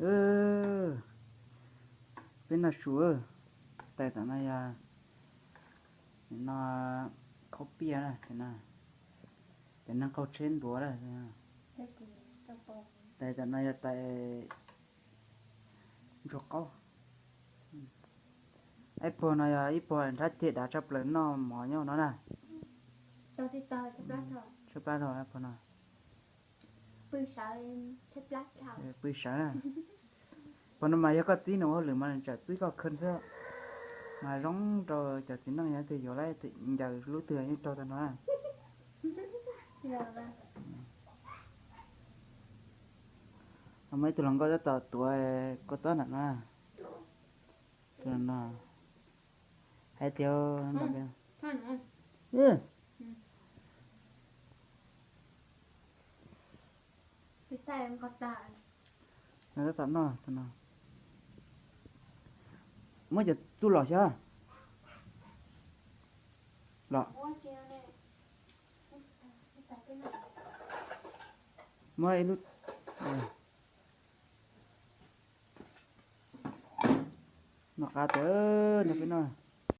Peb noj su, tais tom no yog no, khaub piaj na, tais neeg qaug tsheb ntuav na. Tais tom no yog tais ntsuag qaub. Ib puag no yog ib puag nrhab ceg dav tshaj plaws noj mov nyob no na. Tshaib plab dhau ib puag no. Pw sawv na. Puag no mas yog koj txib nws ua hauj lwm mas nws tseem txib koj khw xwb. Mas zoo rau cov txiv neej yog leej twg yuav lawm ncaws lub twg yeej raug tau no na. Muaj ib tug hluas nkauj tab tom tuav kua txob ntawm no. Tus no hais tias no tab tom noj no. Muab cov txuj lom xyov los. Muab ib lub, noj qab tiag, nrog peb noj.